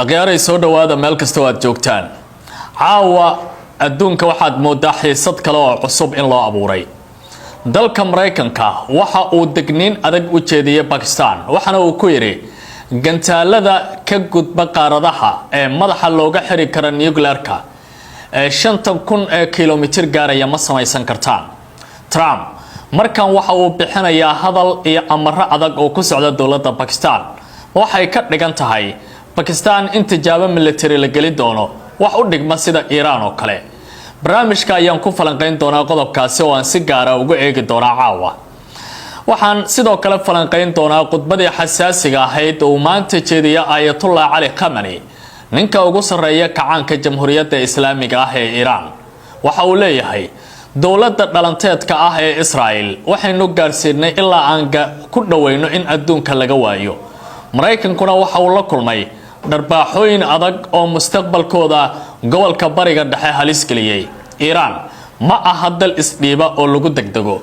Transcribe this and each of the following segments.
Akhyaaray, soo dhowaada meel kastoo aad joogtaan. Caawa adduunka waxaad moodaa xiisad kale oo cusub in loo abuuray. Dalka Maraykanka waxa uu degniin adag u jeediyey Bakistan, waxaana uu ku yidhi gantaalada ka gudba qaaradaha ee madaxa looga xiri kara nuclearka ee 5000 ee kilomitir gaaraya ma samaysan kartaan. Trump markan waxa uu bixinayaa hadal iyo amaro adag oo ku socda dowladda Bakistan. Waxay ka dhigan tahay Bakistan in tijaabo military la geli doono, wax u dhigma sida Iiraan oo kale. Barnaamijka ayaan ku falanqayn doonaa qodobkaasi oo aan si gaara uga eegi doonaa caawa. Waxaan sidoo kale falanqayn doonaa khudbadii xasaasiga ahayd uu maanta jeediya Ayatullah Cali Khamani, ninka ugu sarreeya kacaanka Jamhuuriyadda Islaamiga ah ee Iiraan. Waxa uu leeyahay dowladda dhalanteedka ah ee Israel waxaynu gaarsiinay ilaa aan ku dhoweyno in adduunka laga waayo. Maraykankuna waxa uu la kulmay dharbaaxooyin adag oo mustaqbalkooda gobolka Bariga Dhexe halis geliyey. Iiraan ma aha dal isdhiiba oo lagu degdego.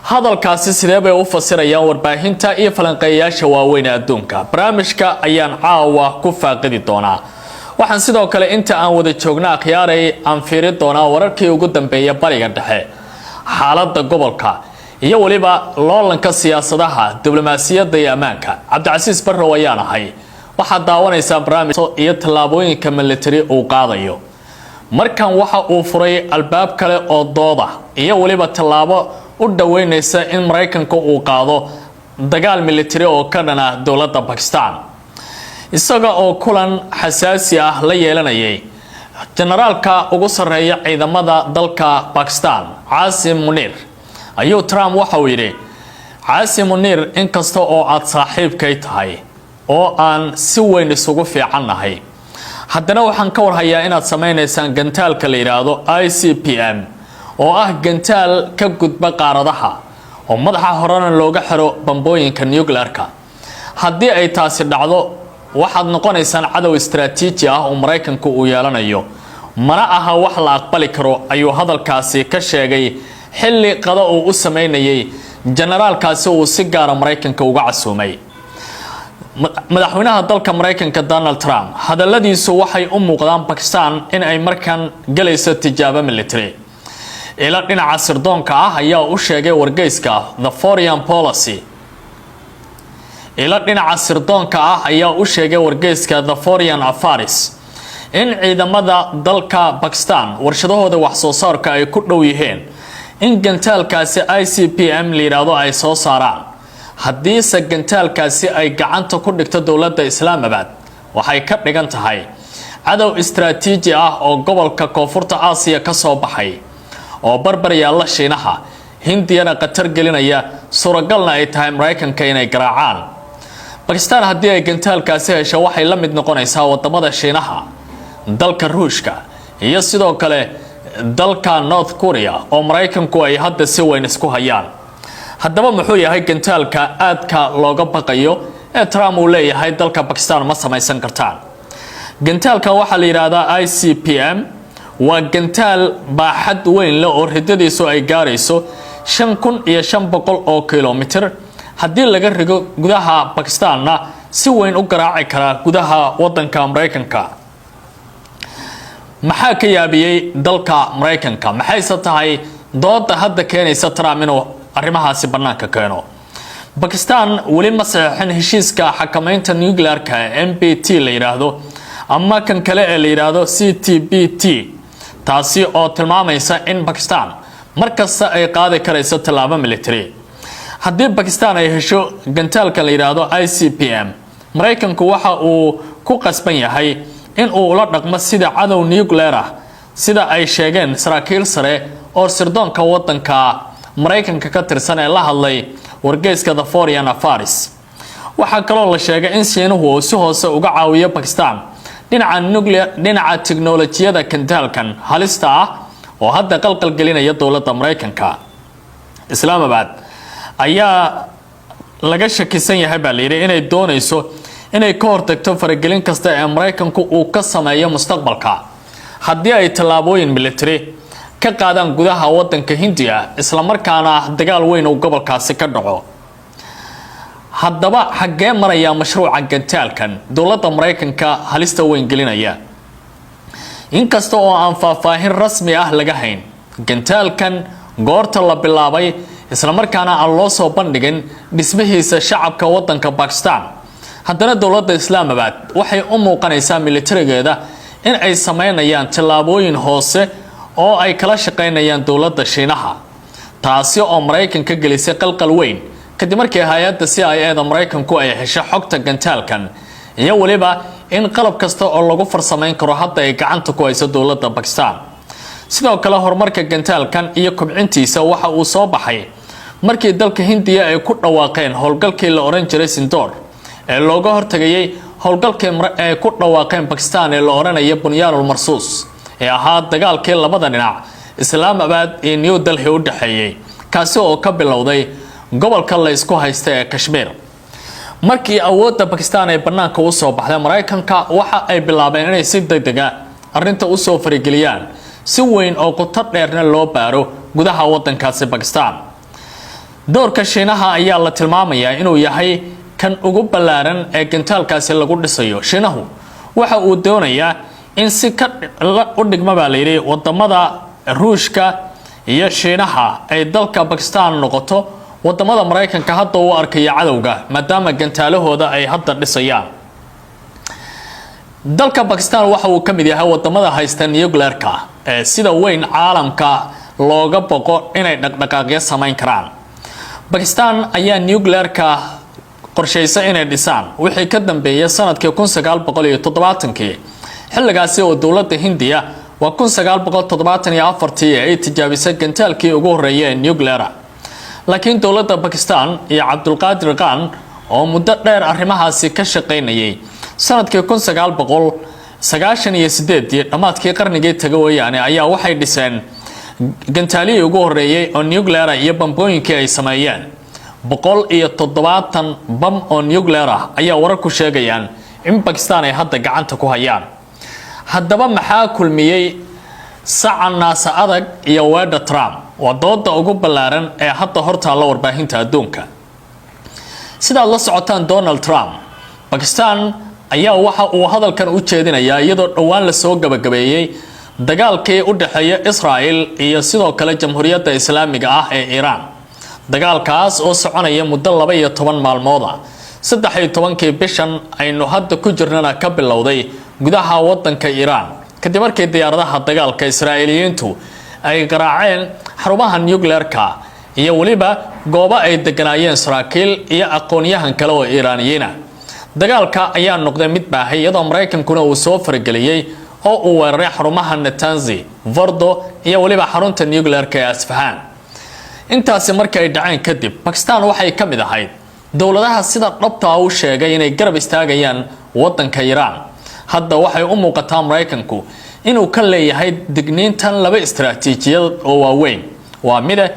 Hadalkaasi sidee bay u fasirayaan warbaahinta iyo falanqeeyayaasha waaweyn ee adduunka? Barnaamijka ayaan caawa ku faaqidi doonaa. Waxaan sidoo kale inta aan wada joogna, akhyaaray, aan fiiri doonaa wararkii ugu dambeeya Bariga Dhexe, xaaladda gobolka iyo weliba loolanka siyaasadaha, diblomaasiyadda iyo ammaanka. Cabdicasiis Barrow ayaan ahay. Waxaad daawanaysaa barnaamij iyo tallaabooyinka military uu qaadayo. Markan waxa uu furay albaab kale oo dooda iyo weliba tallaabo u dhoweynaysa in Maraykanka uu qaado dagaal military oo ka dhana dowladda Bakistan. Isaga oo kulan xasaasi ah la yeelanayay generaalka ugu sarreeya ciidamada dalka Bakistan, Caasim Muniir, ayuu Trump waxa uu yidhi: "Caasim Muniir, inkasta oo aad saaxiibkay tahay oo aan si weyn isugu fiicannahay, haddana waxaan ka warhayaa inaad samaynaysaan gantaalka la yidhaahdo ICBM, oo ah gantaal ka gudba qaaradaha oo madaxa horena looga xiro bambooyinka nuclearka. Haddii ay taasi dhacdo, waxaad noqonaysaan cadow istaraatiiji ah oo Maraykanku uu yeelanayo, mana aha wax la aqbali karo," ayuu hadalkaasi ka sheegay xilli qada uu u sameynayay generaalkaasi uu si gaara Maraykanka uga casuumay. Madaxweynaha dalka Maraykanka Donald Trump hadaladiisu waxay u muuqdaan Bakistan in ay markan galayso tijaabo military. Ilo dhinaca sirdoonka ah ayaa u sheegay wargeyska The Foreign Policy Ilo dhinaca sirdoonka ah ayaa u sheegay wargeyska The Foreign Affairs in ciidamada dalka Bakistan warshadahooda wax soo saarka ay ku dhow yihiin in gantaalkaasi ICBM la yidhaahdo ay soo saaraan. Haddiise gantaalkaasi ay gacanta ku dhigto dowladda Islaamabad, waxay ka dhigan tahay cadow istaraatiiji ah oo gobolka Koonfurta Aasiya ka soo baxay oo barbar yaalla Shiinaha, Hindiyana khatar gelinaya, suuragalna ay tahay Maraykanka inay garaacaan. Bakistan haddii ay gantaalkaasi hesho, waxay la mid noqonaysaa wadamada Shiinaha, dalka Ruushka iyo sidoo kale dalka North Korea oo Maraykanku ay hadda si weyn isku hayaan. Haddaba muxuu yahay gantaalka aadka looga baqayo ee Trump uu leeyahay dalka Bakistan ma samaysan kartaan? Gantaalkan waxaa la yidhaahdaa ICBM. Waa gantaal baaxad weyn leh oo ridadiisu ay gaarayso 5500 oo kilomitir. Haddii laga rigo gudaha Bakistanna, si weyn u garaaci karaa gudaha wadanka Maraykanka. Maxaa ka yaabiyey dalka Maraykanka? Maxayse tahay dooda hadda keenaysa Trump inuu arrimahaasi bannaanka keeno? Bakistan weli ma saxeexin heshiiska xakamaynta nuclearka NPT la yidhaahdo ama kan kale ee la yidhaahdo CTBT, taasi oo tilmaamaysa in Bakistan mar kasta ay qaadi karayso tallaabo military. Haddii Bakistan ay hesho gantaalka la yidhaahdo ICBM, Maraykanku waxa uu ku qasban yahay in uu ula dhaqmo sida cadow nuclear ah, sida ay sheegeen saraakiil sare oo sirdoonka wadanka Maraykanka ka tirsan ee la hadlay wargeyska The Foreign Affairs. Waxaa kaloo la sheegay in Shiinuhu uu si hoose uga caawiyo Bakistan dhinaca nuclear, dhinaca tiknolojiyada gantaalkan halista ah oo hadda qalqal gelinaya dowladda Maraykanka. Islaamabad ayaa laga shakisan yahay, baa layidhi, inay doonayso inay ka hortagto faragelin kasta ee Maraykanku uu ka sameeyo mustaqbalka haddii ay tallaabooyin military ka qaadaan gudaha wadanka Hindiya, islamarkaana dagaal weyn uu gobolkaasi ka dhaco. Haddaba xaggee marayaa mashruuca gantaalkan dowladda Maraykanka halista weyn gelinaya? Inkasta oo aan faahfaahin rasmi ah laga hayn gantaalkan goorta la bilaabay, islamarkaana aan loo soo bandhigin dhismihiisa shacabka wadanka Bakistan, haddana dowladda Islaamabad waxay u muuqanaysaa militarigeeda in ay sameynayaan tallaabooyin hoose oo ay kala shaqeynayaan dowladda Shiinaha, taasi oo Maraykanka gelisay qalqal weyn kadib markii hay-adda CIA da Maraykanku ay hesho xogta gantaalkan iyo weliba in qalab kasta oo lagu farsamayn karo hadda ay gacanta ku hayso dowladda Bakistan. Sidoo kale, horumarka gantaalkan iyo kobcintiisa waxa uu soo baxay markii dalka Hindiya ay ku dhawaaqeen howlgalkii la oran jiray Sindoor ee looga hortagayay howlgalkii ay ku dhawaaqeen Bakistan ee la odhanaya Bunyaanul Marsuus, ee ahaa dagaalkii labada dhinac Islaamabad iyo New Delhi u dhexeeyey, kaasi oo ka bilowday gobolka la isku haysta ee Kashmiir. Markii awoodda Bakistan ay bannaanka usoo baxday, Maraykanka waxa ay bilaabeen inay si degdega arrinta usoo farageliyaan, si weyn oo qoto dheerna loo baaro gudaha wadankaasi Bakistan. Doorka Shiinaha ayaa la tilmaamayaa inuu yahay kan ugu ballaaran ee gantaalkaasi lagu dhisayo. Shiinahu waxa uu doonayaa in si ka u dhigma, baa layidhi, wadamada Ruushka iyo Shiinaha ay dalka Bakistan noqoto wadamada Maraykanka hadda uu arkaya cadowga, maadaama gantaalahooda ay hadda dhisayaan. Dalka Bakistan waxa uu ka mid yahay wadamada haysta nuclearka ee sida weyn caalamka looga boqo inay dhaqdhaqaaqyo samayn karaan. Bakistan ayaa nuclearka qorshaysa inay dhisaan wixii ka dambeeyay sanadkii 1970-kii, xilligaasi oo dowladda Hindiya, waa 1974-tii, ay tijaabisay gantaalkii ugu horreeyay ee nucleara. Laakiin dowladda Bakistan iyo Cabdulqaadir Khan oo muddo dheer arrimahaasi ka shaqaynayay, sanadkii 1998-dii, dhammaadkii qarnigii taga weeyaane, ayaa waxay dhiseen gantaalihii ugu horreeyay oo nucleara iyo bambooyinkii ay sameeyeen. 170 bam oo nuclear ah ayaa wararku sheegayaan in Bakistan ay hadda gacanta ku hayaan. Haddaba maxaa kulmiyey saca naasa adag iyo weedha Trump? Waa dooda ugu ballaaran ee hadda hortaalla warbaahinta adduunka. Sidaad la socotaan, Donald Trump Bakistan ayaa waxa uu hadalkan u jeedinayaa iyadoo dhowaan lasoo gabagabeeyey dagaalkii u dhexeeya Israel iyo sidoo kale Jamhuuriyadda Islaamiga ah ee Iiraan, dagaalkaas oo soconaya muddo 12 maalmood ah, 13-kii bishan aynu hadda ku jirnana ka bilowday gudaha wadanka Iiraan, kadib markii diyaaradaha dagaalka Israa'iiliyiintu ay garaaceen xarumaha nuclearka iyo weliba goobo ay deganaayeen saraakiil iyo aqoon-yahan kale oo Iiraaniyiina. Dagaalka ayaa noqday mid baahay, iyadoo Maraykankuna uu soo farageliyey oo uu weeraray xarumaha Natanz, Fordo iyo weliba xarunta nuclearka ee Asfahaan. Intaasi markii ay dhaceen kadib, Bakistan waxay ka mid ahayd dowladaha sida dhabta u sheegay inay garab istaagayaan wadanka Iiraan. Hadda waxay u muuqataa Maraykanku inuu ka leeyahay digniintan laba istaraatiijiyad oo waaweyn. Waa mide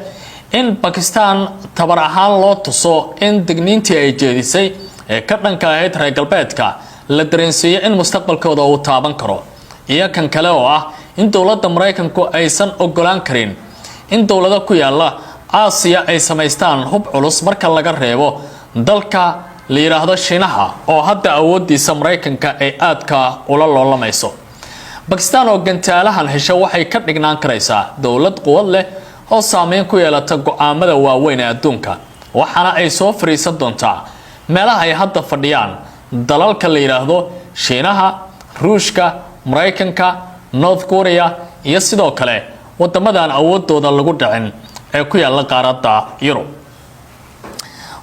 in Bakistan tabar ahaan loo tuso in digniintii ay jeedisay ee ka dhanka ahayd reer galbeedka la dareensiiyo in mustaqbalkooda uu taaban karo, iyo kan kale oo ah in dowladda Maraykanku aysan ogolaan karin in dowlado ku yaala Aasiya ay samaystaan hub culus, marka laga reebo dalka la yidhaahdo Shiinaha oo hadda awoodiisa Maraykanka ay aadka ula loolamayso. Bakistan oo gantaalahan hesho waxay ka dhignaan karaysaa dowlad quwad leh oo saameyn ku yeelata go-aamada waaweyn ee adduunka, waxaana ay soo fariisan doontaa meelaha ay hadda fadhiyaan dalalka la yidhaahdo Shiinaha, Ruushka, Maraykanka, North Korea iyo sidoo kale wadamadan awoodooda lagu dhicin ee ku yaala qaaradda Yurub.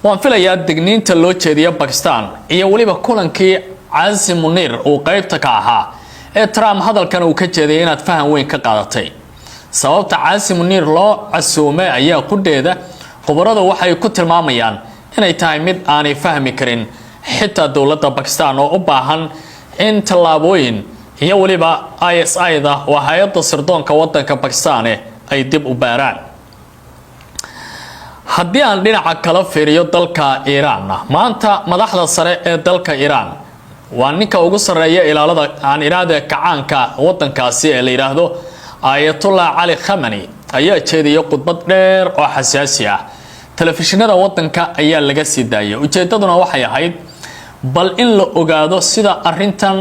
Waan filayaa digniinta loo jeediya Bakistan iyo weliba kulankii Caasim Muniir uu qeybta ka ahaa ee Trump hadalkan uu ka jeedayay inaad faham weyn ka qaadatay. Sababta Caasim Muniir loo casuumay ayaa qudheeda khubaradu waxay ku tilmaamayaan inay tahay mid aanay fahmi karin xitaa dowladda Bakistan, oo u baahan in tallaabooyin iyo weliba ISI-da, waa hay-adda sirdoonka wadanka Bakistan, ay dib u baaraan. Haddii aan dhinaca kala fiiriyo dalka Iiraanna, maanta madaxda sare ee dalka Iiraan, waa ninka ugu sarreeya ilaalada aan iraade kacaanka wadankaasi ee la yidhaahdo Ayatollah Cali Khamani, ayaa jeediyay khudbad dheer oo xasaasi ah. Telefishinada wadanka ayaa laga sii daayay. Ujeedaduna waxay ahayd bal in la ogaado sida arintan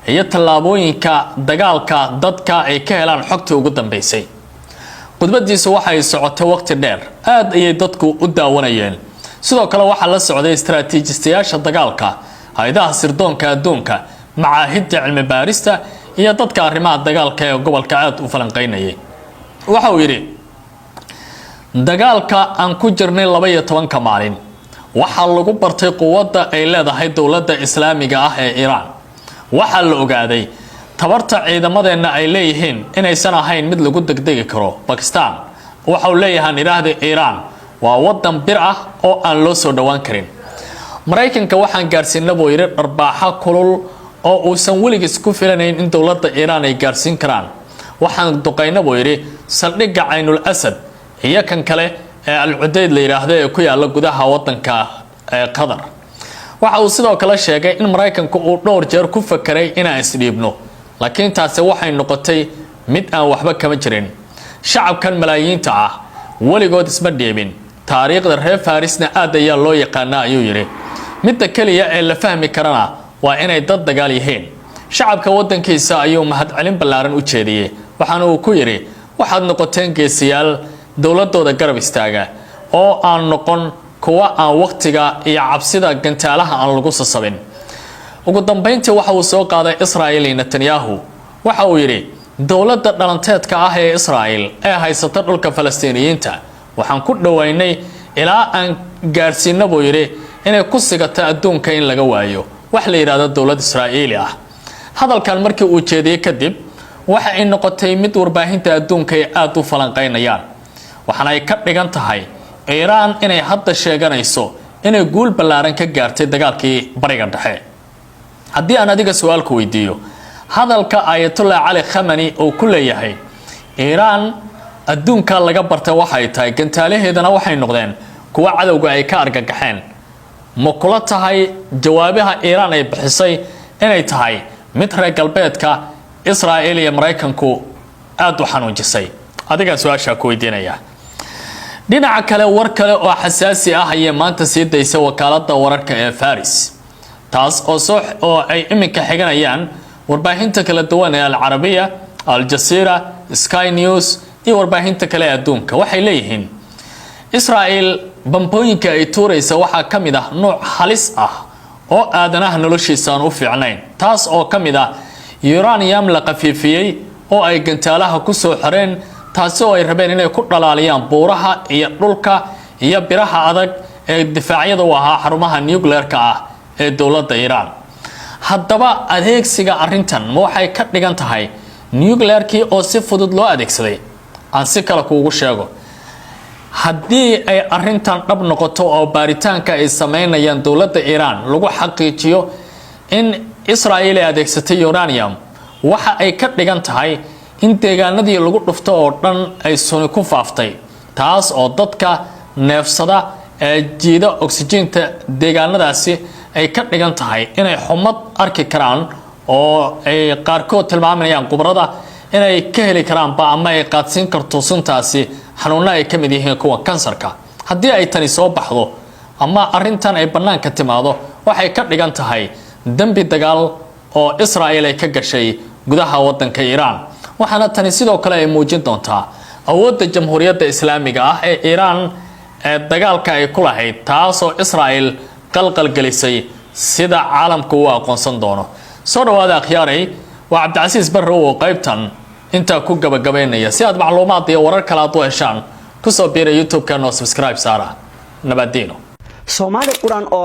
iyo tallaabooyinka dagaalka dadka ay ka helaan xogtii ugu dambeysay. Khudbadiisu waxay socotay waqti dheer, aad ayay dadku u daawanayeen. Sidoo kale waxaa la socday istaraatiijistayaasha dagaalka, hay-adaha sirdoonka adduunka, macaahidda cilmi baarista iyo dadka arrimaha dagaalka ee gobolka aad u falanqeynayay. Waxa uu yidhi: "Dagaalka aan ku jirnay 12-ka maalin waxaa lagu bartay quwadda ay leedahay dowladda Islaamiga ah ee Iiraan. Waxaa la ogaaday tabarta ciidamadeenna ay leeyihiin inaysan ahayn mid lagu degdegi karo. Bakistan," waxa uu leeyahaan idhaahda, "Iiraan waa wadan bir ah oo aan loo soo dhowaan karin. Maraykanka waxaan gaarsiina," buu yidhi, "dharbaaxo kulul oo uusan weligiis ku filanayn in dowladda Iiraan ay gaarsiin karaan. Waxaan duqayna," buu yidhi, "saldhigga Caynul Asad iyo kan kale ee Al Cudeyd la yidhaahdo ee ku yaala gudaha wadanka ee Qatar." Waxa uu sidoo kale sheegay in Maraykanku uu dhowr jeer ku fakeray inaan isdhiibno, laakiin taasi waxay noqotay mid aan waxba kama jirin. Shacabkan malaayiinta ah weligood isma dhiibin, taariikhda reer Farisna aad ayaa loo yaqaanaa, ayuu yidhi. Midda keliya ee la fahmi karana waa inay dad dagaal yihiin. Shacabka waddankiisa ayuu mahadcelin ballaaran u jeediyey, waxaana uu ku yidhi: "Waxaad noqoteen geesiyaal dowladooda garab istaaga oo aan noqon kuwa aan wakhtiga iyo cabsida gantaalaha aan lagu sasabin." Ugu dambeyntii waxa uu soo qaaday Israel iyo Netanyahu. Waxa uu yidhi: "Dowladda dhalanteedka ah ee Israel ee haysata dhulka Falastiiniyiinta waxaan ku dhoweynay ilaa aan gaadhsiino," buu yidhi, "inay ku sigato adduunka in laga waayo wax la yidhahdo dowlad Israa'iili ah." Hadalkan markii uu jeediyey kadib waxa ay noqotay mid warbaahinta adduunka ay aada u falanqaynayaan, waxaana ay ka dhigan tahay Iiraan inay hadda sheeganayso inay guul ballaaran ka gaartay dagaalkii Bariga Dhexe. Haddii aan adiga su-aalku weydiiyo, hadalka Ayatollah Cali Khamani uu ku leeyahay Iiraan adduunka laga bartay waxay tahay gantaalaheedana waxay noqdeen kuwo cadowga ay ka argagaxeen, ma kula tahay jawaabaha Iiraan ay bixisay inay tahay mid reer galbeedka, Israa'il iyo Maraykanku aada u xanuunjisay? Adigaa su-aashaa ku weydiinaya. Dhinaca kale, war kale oo xasaasi ah ayay maanta sii daysay wakaaladda wararka ee Faris, taas oo soo oo ay iminka xiganayaan warbaahinta kala duwan ee Alcarabiya, Al-Jasiira, Sky News iyo warbaahinta kale ee adduunka. Waxay leeyihiin Israa'il bambooyinka ay tuuraysa waxaa ka mid ah nooc halis ah oo aadanaha noloshiisa aan u fiicnayn, taas oo ka mid ah uranium la khafiifiyey oo ay gantaalaha ku soo xireen, taasi oo ay rabeen inay ku dhalaaliyaan buuraha iyo dhulka iyo biraha adag ee difaacyada u ahaa xarumaha nuclear-ka ah ee dowladda Iiraan. Haddaba adeegsiga arrintan ma waxay ka dhigan tahay nuclear-kii oo si fudud loo adeegsaday? Aan si kale kuugu sheego: haddii ay arrintan dhab noqoto oo baaritaanka ay sameynayaan dowladda Iiraan lagu xaqiijiyo in Israel ay adeegsatay uranium, waxa ay ka dhigan tahay in deegaanadii lagu dhufto oo dhan ay suni ku faaftay, taas oo dadka neefsada ee jiida oksijiinta deegaanadaasi ay ka dhigan tahay inay xumad arki karaan, oo ay qaarkood tilmaamayaan khubrada inay ka heli karaanba ama ay qaadsiin karto suntaasi xanuuno ay ka mid yihiin kuwa kansarka. Haddii ay tani soo baxdo ama arrintan ay bannaanka timaado, waxay ka dhigan tahay dembi dagaal oo Israel ay ka gashay gudaha waddanka Iiraan, waxaana tani sidoo kale ay muujin doontaa awoodda Jamhuuriyadda Islaamiga ah ee Iiraan ee dagaalka ay ku lahayd, taasoo Israel qalqalgelisay sida caalamku uu aqoonsan doono. Soo dhawaada akhyaaray, waa Cabdicasiis Barrow oo qaybtan intaa ku gabagabaynaya. Si aad macluumaad iyo warar kale aad u heshaan, kusoo biira YouTube-kan oo subscribe saara. Nabadiino. Soomaali Qur-aan oo